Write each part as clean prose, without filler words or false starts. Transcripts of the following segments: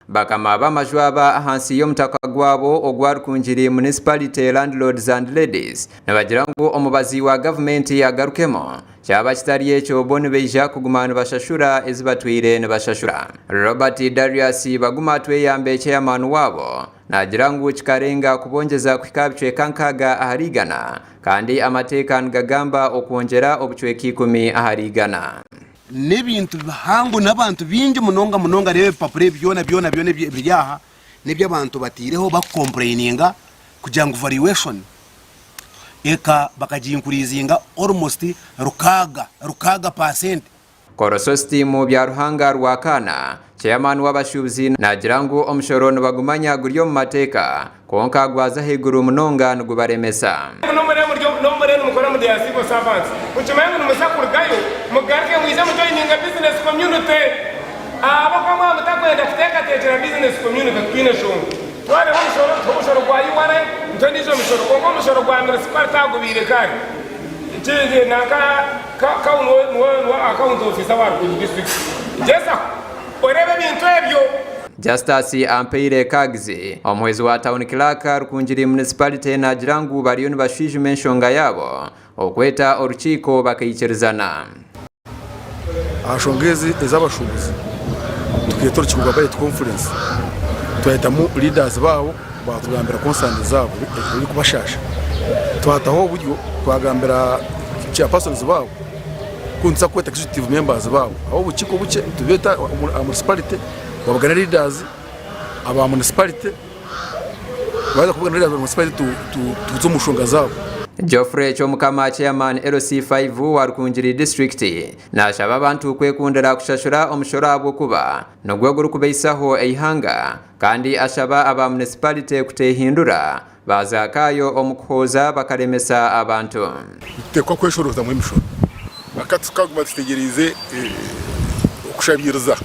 Bakama b'amaju aba ahansi y'omutaka gwabo ogwa Rukungiri Municipality Landlords and Ladies nibagira ngu omubazi wa gavumenti agarukemu, kyaba kitari ekyo bo nibaija kuguma nibashashura ezi batwire nibashashura. Robert Darius Baguma Tweyambe Chairman waabo naagira ngu kikarenga kubongyeza kuhika aha bicweka 60 ahari igana kandi amateeka nigagamba okwongyera obucweka ikumi ahari igana. N'ebintu bihango n'abantu baingi munonga munonga reeba ebipapura ebi byona byona byona ebiri aha n'eby'abantu bataireho bakukompureyininga kugira ngu valuation eka bakaginkurizinga almost rukaaga rukaaga paasenti. Korosositimu Byaruhanga Rwakaana, Chairman w'abashuubuzi naagira ngu omushoro nibagumanya guri omu mateeka kwonka gwaza ahaiguru munonga nigubaremesa. N'obu nimukora muri their civil servants, mukimanye ngu nimuza kurugayo mugaruke mwije mujoininge business community. Ahabw'okuba mwaba mutakwenda kuteekateekyera business community titwine nshonga. Twareeba omushoro, tuha omushoro gwa URA, nituha endiijo mishoro kwonka omushoro gwa municipality agubaire kare. Nanka Kau niwe account officer wa Rukungiri district. Gyezaho oreebe ebintu ebyo. Justus Ampaire Kags, omuhwezi wa Town Clerk Rukungiri Municipality naagira ngu bariyo nibashwijuma enshonga yaabo okweta orukiiko bakaikirizana. Aha nshonga ezi ez'abashuubuzi, tukeeta orukiiko rwa budget conference twayetamu leaders baabo baatugambira concerns zaabo ebirikubashaasha. Twataho oburyo twagambira chairpersons baabo ku nituza kweta executive members baabo ab'obukiiko obukye nitubeeta aha municipality babugane leaders aba municipality baaheza kubugana leaders ba municipality tuze omu nshonga zaabo. Geoffrey Kyomukama Chairman LC5 wa Rukungiri disiturikiti nashaba abantu kwekundira kushashura omushoro ahabw'okuba nigwo gurikubaisaho eihanga kandi ashaba aba municipality kutehindura Baaza Kaayo omu kuhooza bakaremesa abantu. Nituteekwa kweshorozamu emishoro. Aka tukaguma tutegyereize okushabiiriza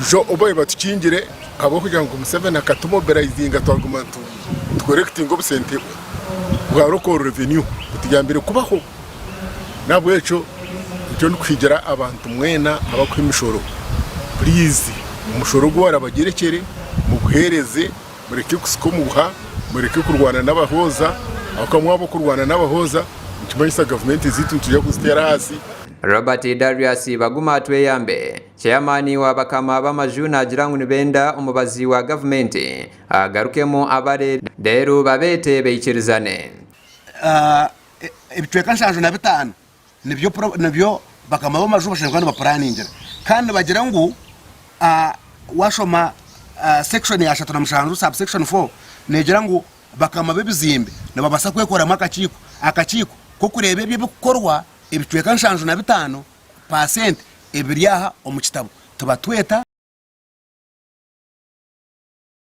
njo obu batukingire ahabw'okugira ngu Museveni akatumobilizinga twaguma nitukorekitinga obusente bwa local revenue butuyambire kubaho. N'ahabw'ekyo nikyo ndikuhigira abantu mwena abarikuha emishoro, puriizi omushoro ogu warabagyerekyere muguheereze. Mureke kusika omuguha, mureke kurwana n'abahooza, ahabw'okuba mwaba okurwana n'abahooza nikimanyisa gavumenti zaitu nitwija kuziteera ahansi. Robert Darius Baguma Tweyambe, Chairman wa bakama b'amaju naagira ngu nibenda omubazi wa gavumenti agarukemu abare reero babeete baikirizane. Ebicweka 75 nibyo bakama b'amaju bashemereire kuba nibapuraningira. Kandi nibagira ngu washoma section ya 37 subsection 4 negira ngu bakama b'ebizimbe nibabaasa kwekoramu akakiiko, akakiiko k'okureeba ebyo ebirikukorwa ebicweka 75 paasenti ebiri aha omu kitabo tibatweta.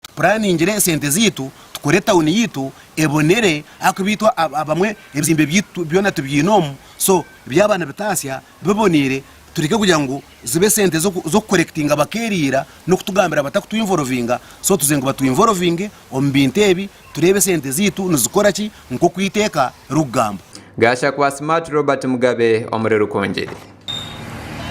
Tupuraningire esente zaitu tukore etawuni yaitu ebonere ahakuba itwe abamwe ebizimbe byaitu byona tubiine omu so byaba nibitaasya biboneire tureke kugira ngu zibe esente z'okukorekitinga bakeeriira n'okutugambira batakutwinvorovinga so tuze ngu batwinvorovinge omu bintu ebi tureebe esente zaitu nizikora ki nk'oku eiteeka ririkugamba. Gashakwa Smart Robert Mugabe omuri Rukungiri.